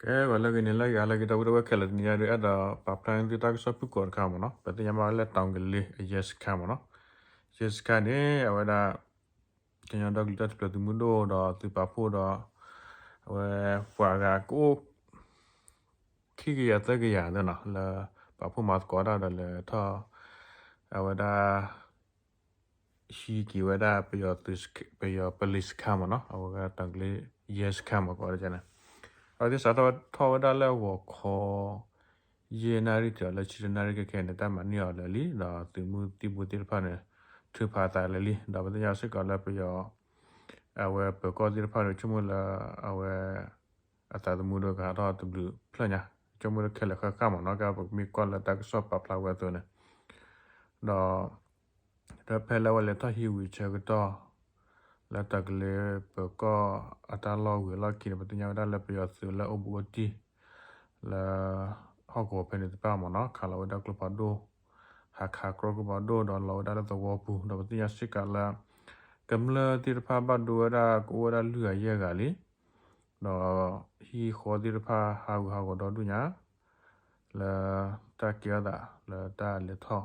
ကဲ ဂီၤလၢအဂ့ၤ နံၤလၢအဂ့ၤ ဟါလၢအဂ့ၤ ဒီပုၢ်ဝဲၢ်ခဲလၢာ် တနံၤညါဒုး အဲၣ်ဒိးပာ်ဖျါန့ၢ်သုတၢ်ကစီၣ်ဖုၣ်ကိာ်တခါမ့ၢ်နီၤ. ပသ့ၣ်ညါဘၣ်ဝဲလၢ တၢ်ကလ့ အရဲစခန်းမ့ၢ်နီၤ. ရဲစခန်းန့ၣ် အဝဲဒၣ် ကညီဒီကလုာ်တၢ်ထူၣ်ဖျဲးသုးမုၢ်ဒိၣ်ဒီးသုးပာ်ဖှိၣ်ဒီး အဝဲပှၤဂၤကအိၣ် ခံကယၤသၢကယၤသ့နီၤ လၢပာ်ဖှိၣ်မၤသကိးတၢ်ဒီးလဲၤထီၣ် အဝဲဒၣ် ဟံးက့ၤဝဲဒၣ် ပယီၤ police စခန်းမ့ၢ်နီၤ, အဝဲဒၣ်တၢ်ကလ့ ရဲစခန်းမ့ၢ်ကီးဒ်န့ၣ်. အဝဲသ့ၣ်စးထီၣ်ထီၣ်ဝဲဒၣ်လၢဂီၤခီ ယဲၢ်နၣ်ရံၣ်တုၤလၢဆံတၢနၣ်ရံၣ်ခဲခဲန့ၣ် တၢ်မၤန့ၢ်အီၤလၢာ်လံ, ဒီးသုးမုၢ်သံၣ်ဘိသ့ၣ်တဖၣ်န့ၣ် ထုးဖးအသးလၢာ်လံ. ဒီးပသ့ၣ်ညါစ့ၢ်ကီးလၢပယီၤ အဝဲပၢၤကီၢ်သ့ၣ်တဖၣ်န့ၣ် ဆိကမိၣ်လၢ အဝဲ အသးသမူဒီးကဟးထီၣ်တဘျုးဖျၢၣ်ညါ, ဆိကမိၣ်လၢခဲလၢာ်ဃၣ်ဃၣ်မ့ၢ်နီၤ ကပမ့ၢ်ကွၢ်လၢတၢ်ကစီၣ်ပာ်ဖျါဝဲအသိးန့ၣ်. ဒီး ဒီးဖဲလၢအဝဲလဲၤထီၣ်ဟံးဝံၤဆၢကတီၢ် လၢတၢ်ကလ့ပၢၤကီၢ်အတၢ်လီၢ်ဝံၤအလီၢ်ခံန့ၣ် ပသ့ၣ်ညါဝဲဒၣ်လၢပယီၤသုးလၢအိၣ်ဘူးအိၣ်တံၢ် လၢ ဟီၣ်ကဝီၤဖဲန့ၣ်တဖၣ်မ့ၢ်နီၤ ခးလီၤဝဲဒၣ်ကျိဖးဒိၣ်, ဟးခးကြီကျိဖးဒိၣ်ဒီးလီၤဝဲဒၣ်လၢသဝီပူၤ, ဒီးပသ့ၣ်ညါစ့ၢ်ကီးလၢ ကမျၢၢ်သ့ၣ်တဖၣ်ဘၣ်ဒိဝဲဒၣ်ကအိၣ်ဝဲဒၣ်လွံၢ်ဂၤယဲၢ်ဂၤလံ. ဒီးဟံၣ်ဃီသ့ၣ်တဖၣ်ဟးဂူာ်ဟးဂီၤဒီဒူၣ်ညါ လၢတၢ်ကဲထီၣ်သးလၢတၢ်လဲၤထီၣ်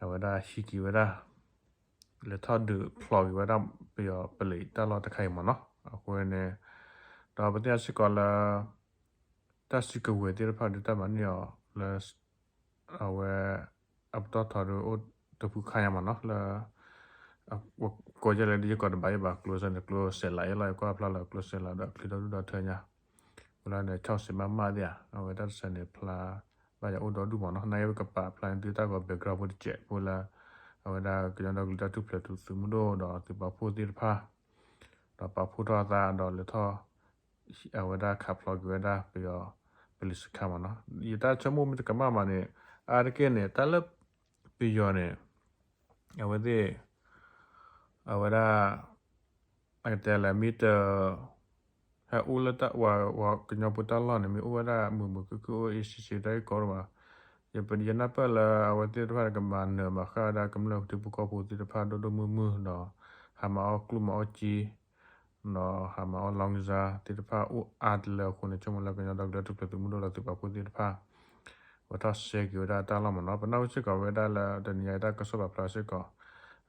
အဝဲဒၣ်ဟံးက့ၤဝဲဒၣ် လဲၤထီၣ်ဒုးဖျိးက့ၤဝဲဒၣ်ပယီၤပလံးတၢ်လီၢ်တခါအံၤမ့ၢ်နီၤ. အဃိန့ၣ် ဒီးပသ့ၣ်ညါစ့ၢ်ကီးလၢ တၢ်စုကဝဲၤသ့ၣ်တဖၣ်ဒုးတၢ်မၤန့ၢ်အီၤလၢ အဝဲ အပတီၢ်ထီဒုးအိၣ်တဖုခါညါမ့ၢ်နီၤ လၢ ကိးယဲၢ်လၢဒ်ယကီးတဘၣ်ယဲၢ်ဘၣ် ကျိစၢၤန့ၣ် ကျိစဲးလးယဲၢ်လီၤ ယကွၢ်ဖျါလၢကျိစဲးလးဒီးအချံဒီဒူၣ်ဒီထၢညါ ဝဲလၢန့ၣ် ဆီၣ်စံးမးမးသ့ၣ်ဧါ အဝဲတၢ်တစဲးန့ၣ်ဖျါ ဘၣ်ယၤအိၣ်ဒီဒူၣ်မ့ၢ်နီၤ နာ်က့ပကပာ်ဖျါန့ၢ်သုတၢ်ဂီၤ background ဖိတစဲးဖိလၢ အဝဲဒၣ်ကညီဒီကလုာ်တၢ်ထူၣ်ဖျဲးသုးမုၢ်ဒိၣ်ဒီးသုးပာ်ဖှိၣ်သ့ၣ်တဖၣ် ဒီးပာ်ဖှိၣ်ထီၣ်အသးဒီးလဲၤထီၣ် အဝဲဒၣ်ခးဖျိးက့ၤဝဲဒၣ်ပယီၤ police စခန်းမ့ၢ်နီၤ ယတၢ်ဆိကမိၣ်မ့ၢ်တကမၣ်မးန့ၣ် အါတက့ၢ်န့ၣ် တၢ်လၢပယီၤန့ၣ် အဝဲသ့ၣ် အဝဲဒၣ် အကတဲလဲၣ် မ့ၢ်တ ဟဲအိၣ်လၢတၢ်ဝဲ ကညီဖိတၢ်လီၢ်န့ၣ် မ့ၢ်အိၣ်ဝဲဒၣ်မုာ်မုာ်ခုၣ်ခုၣ်အိၣ်အ့ၣ်ဆံးဆံးတၢ်ဂ့ၢ်ကီဒိၣ်မး ယနာ်ပၢၢ်လၢအဝဲသ့ၣ်တဖၣ်ကမၤနၢၤမၤဃၣ်ဝဲဒၣ်ကမျၢၢ်ထံဖိကီၢ်ဖိသ့ၣ်တဖၣ်ဒိၣ်ဒိၣ်မုၢ်မုၢ်ဒီး ဟးမၤအီၣ်ကျိၣ်မၤအီၣ်စ့ ဒီးဟးမၤအီၣ်လောင်းကစားသ့ၣ်တဖၣ်အိၣ်အါတလၢအဃိန့ၣ် ဆိကမိၣ်လၢကညီဒီကလုာ်တၢ်ထူၣ်ဖျဲးသုးမုၢ်ဒိၣ်ဒီးသုးပာ်ဖှိၣ်သ့ၣ်တဖၣ် ဝဲထီၣ်စဲက့ၤဝဲဒၣ်တၢ်လီၢ်မ့ၢ်နီၤ ပနၢ်ဟူစ့ၢ်ကီးဝဲဒၣ်လၢတနံၤညါတၢ်ကစီၣ်ပာ်ဖျါစ့ၢ်ကီး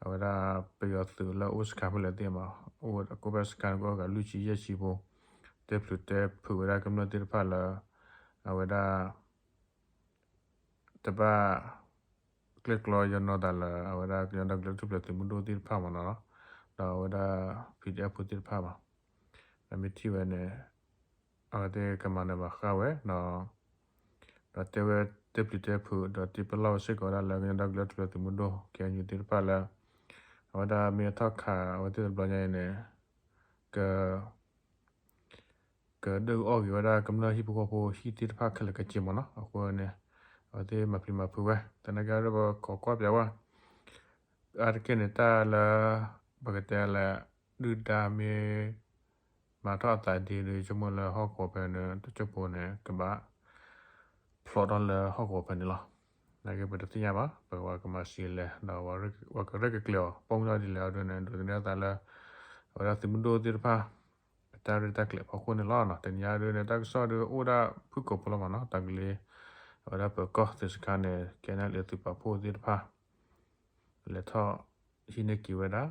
အဝဲဒၣ်ပယီၤသုးလၢအိၣ်စခန်းဖဲလဲၣ်သ့ၣ်မး အိၣ်ဝဲဒၣ်ကိးဖဲစခန်းကအိၣ်ဂၤလွံၢ်ဆံယဲၢ်ဆံဖိ တဲဖျုးတဲဖုးဝဲဒၣ်ကမျၢၢ်သ့ၣ်တဖၣ်လၢ အဝဲဒၣ် တဘၣ် ကျဲၣ်ကျီယနီၢ်သးလၢ အဝဲဒၣ်ကညီဒီကလုာ်တၢ်ထူၣ်ဖျဲးသုးမုၢ်ဒိၣ်သ့ၣ်တဖၣ်မ့ၢ်နီၤ ဒီးအဝဲဒၣ် PDF ဖိသ့ၣ်တဖၣ်ဘၣ် ဒီးမ့ၢ်ထံၣ်ဝဲန့ၣ် အဝဲသ့ၣ်ကမၤနၢၤမၤဃၣ်ဝဲ ဒီးတဲဝဲတဲပျံၤတဲဖုး ဒီးတ့ပလီၢ်ဝဲစ့ၢ်ကီးဝဲဒၣ်လၢကညီဒီကလုာ်တၢ်ထူၣ်ဖျဲးသုးမုၢ်ဒိၣ် KNU သ့ၣ်တဖၣ်လၢ အဝဲဒၣ်မ့ၢ်ထီၣ်ခးအဝဲသ့ၣ်တဘျီညါအံၤန့ၣ် က ကဒုးအီၣ်က့ၤဝဲဒၣ်ကမျၢၢ်ဟံၣ်ဖိဃီဖိဟံၣ်သ့ၣ်တဖၣ်ခဲလၢာ်ခဲဆ့မ့ၢ်နီၤ အဃိန့ၣ် အဝဲသ့ၣ်မၤပျံၤမၤဖုးဝဲ သနာ်က့ဒီးပခိးကွၢ်ပၠးဝဲ အါတက့ၢ်န့ၣ်တၢ်လၢ ပကတဲလၢ ဒုၣ်ဒါမ့ၢ် မၤထီၣ်အသးဒ်ဒီး ဆိကမိၣ်လၢဟီၣ်ကဝီၤဖဲန့ၣ် တစိၢ်ဖိန့ၣ် ကဘၣ် ဖျိးထီၣ်လၢဟီၣ်ကဝီၤဖဲန့ၣ်လီၤ. နာ်က့ပတသ့ၣ်ညါဘၣ် ပကဘၣ်ကမၤစံးလဲၣ် ဒီးပကရဲၣ်ကကျဲၤအီၤ ပိၢ်မုၢ်ထီၣ်ဒ်လဲၣ်အဒိန့ၣ် ဒိးသန့ၤအသးလၢ အဝဲဒၣ်သုးမုၢ်ဒိၣ်သ့ၣ်တဖၣ် အတၢ်ရဲၣ်တၢ်ကျဲၤဖီခိၣ်န့ၣ်လီၤ. တနံၤညါဒ်န့ၣ် တၢ်ကစီၣ်ဒ်အိၣ်ဒၣ်ဖုၣ်ကိာ်ဖိလီၤမ့ၢ်နီၤ တၢ်ကလ့ အဝဲဒၣ်ပၢၤကီၢ်သုးစခန်းန့ၣ် KNLA သုးပာ်ဖှိၣ်သ့ၣ်တဖၣ် လဲၤထီၣ်ဟံးန့ၢ်က့ၤဝဲဒၣ်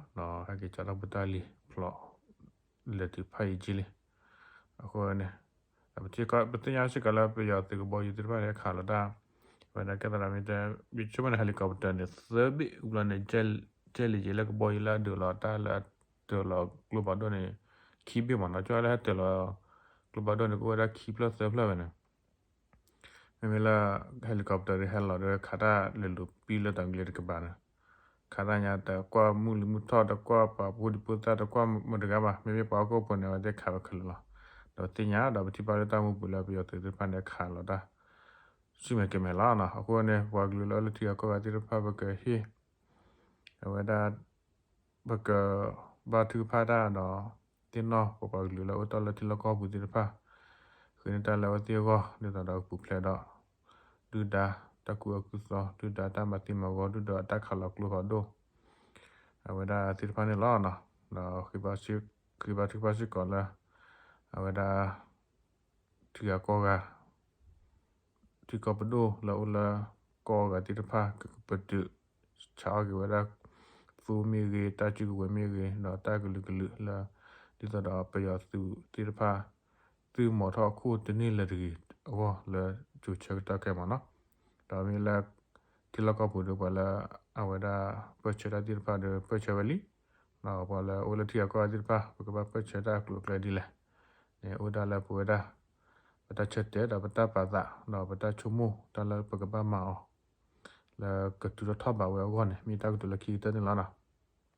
ဟဲက့ၤကၠီထီၣ်ဖိတၢ်လံၤဖျိး လဲၤတုၤဖးယံၤကံလံ. အဃိန့ၣ် ပသ့ၣ်ညါစ့ၢ်ကီးလၢပယီၤသုးကဘီယူၤသ့ၣ်တဖၣ်န့ၣ် ခးလီၤတၢ် ဝဲဒၣ်ကဲသရၣ်မ့ၢ်တဲ ဘၣ်ဆိကမိၣ်န့ၣ် helicopter န့ၣ် သၢဘ့ၣ်အူဘျီန့ၣ် ကဲလံာ်က့ၤလၢကဘီယူၤလၢအဒုးလီၤတၢ်လၢ တၢၤလီၤကျိဖးဒိၣ်န့ၣ် ခံဘ့ၣ်မ့ၢ်နီၤ ကၠီလၢဟဲတၢၤလီၤ ကျိဖးဒိၣ်န့ၣ် ကအိၣ်ဝဲဒၣ်ခံဖျၢၣ်သၢဖျၢၣ်ဝဲန့ၣ် မ့မ့ၢ်လၢ helicopter ဒ်ဟဲလီၤဒီးခးတၢ်လဲၤလူၤပံလၢတၢ်ကလ့တကပၤန့ၣ် ခးတၢ်ညါတကွၢ်မုၢ်လံမုၢ်ထီၣ် တကွၢ်ပှၤဖိဒံဖိသၣ် တကွၢ်မတၤတဂၤဘၣ် မ့မ့ၢ်ပှၤဟီၣ်ခိၣ်ဖိန့ၣ် အဝဲသ့ၣ်ခးဝဲခဲလၢာ်လီၤ. ဒီးသ့ၣ်ညါ ဒီးပထံၣ်ဘၣ်လၢတၢ်မူပူၤလၢပယီၤသုးသ့ၣ်တဖၣ်န့ၣ် ခးလီၤတၢ် ဆူမဲာ်ကမဲာ်လီၤ. အဃိန့ၣ် ပှၤကလုာ်လၢအအိၣ်လၢထံဂၤကီၢ်ဂၤသ့ၣ်တဖၣ် ပကဟ့ၣ် အဝဲဒၣ် ပကဘါထုကဖၣ်တၢ်ဒီး သ့ၣ်နီၣ်ပပှၤကလုာ်လၢအအိၣ်တ့ၢ်လၢထံလီၢ်ကီၢ်ပူၤသ့ၣ်တဖၣ် ဃ့န့ၢ်တၢ်လၢအဝဲသ့ၣ်အဂီၢ် ဒ်သိးဒီးကပူၤဖျဲးဒီး ဒုၣ်ဒါတၢ်ကူၣ်အၢကူၣ်သီ ဒုၣ်ဒါတၢ်မၤသံမၤဂီၤ ဒုၣ်ဒါတၢ်ခးလီၤကျိဖးဒိၣ် အဝဲဒၣ်သ့ၣ်တဖၣ်န့ၣ်လီၤ. ဒီးဃ့ဘါထုကဖၣ်စ့ၢ်ကီးလၢ အဝဲဒၣ် ထံဂၤကီၢ်ဂၤ ထံကီၢ်ပဒိၣ်လၢအိၣ်လၢကီၢ်ဂၤသ့ၣ်တဖၣ် ကကပတုာ်ဆါအီၣ်က့ၤဝဲဒၣ် သူမ့ၢ်ဂ့ၤ, တၢ်စုကဝဲၤမ့ၢ်ဂ့ၤ, ဒီးတၢ်ကလုာ်ကလုာ်လၢ ဒ်သိးဒီးပယီၤသုးသ့ၣ်တဖၣ် သုမၤထီၣ်အခိၣ်တန့ၢ်လၢၤတဂ့ၤအဂီၢ်လၢ ကၠိၤဆၢကတီၢ်ခဲအံၤမ့ၢ်နီၤ. ဒီးမ့ၢ်လၢ ထံလီၢ်ကီၢ်ပူၤဒီး ပှၤလၢအဝဲဒၣ်ပၢၢ်ဆၢတၢ်သ့ၣ်တဖၣ်ဒီး ပၢၢ်ဆၢဝဲလံ. ဒီးပှၤလၢအိၣ်လၢထံဂၤကီၢ်ဂၤသ့ၣ်တဖၣ် ပကဘၣ်ပၢၢ်ဆၢတၢ်အကျိၤအကျဲဒ်လဲၣ်န့ၣ် အိၣ်ဒၣ်လၢပဝဲဒၣ် ပတၢ်ဆၢတဲာ်ဒီးပတၢ်ပာ်သး ဒီးပတၢ်ဆိကမိၣ် တၢ်လၢပကဘၣ်မၤအီၤ လၢကတုၤထီၣ်ထီၣ်ဘးဝဲအဂီၢ်န့ၣ် မ့ၢ်တၢ်ကတိၤလၢခံကတၢၢ်န့ၣ်လီၤနီၤ.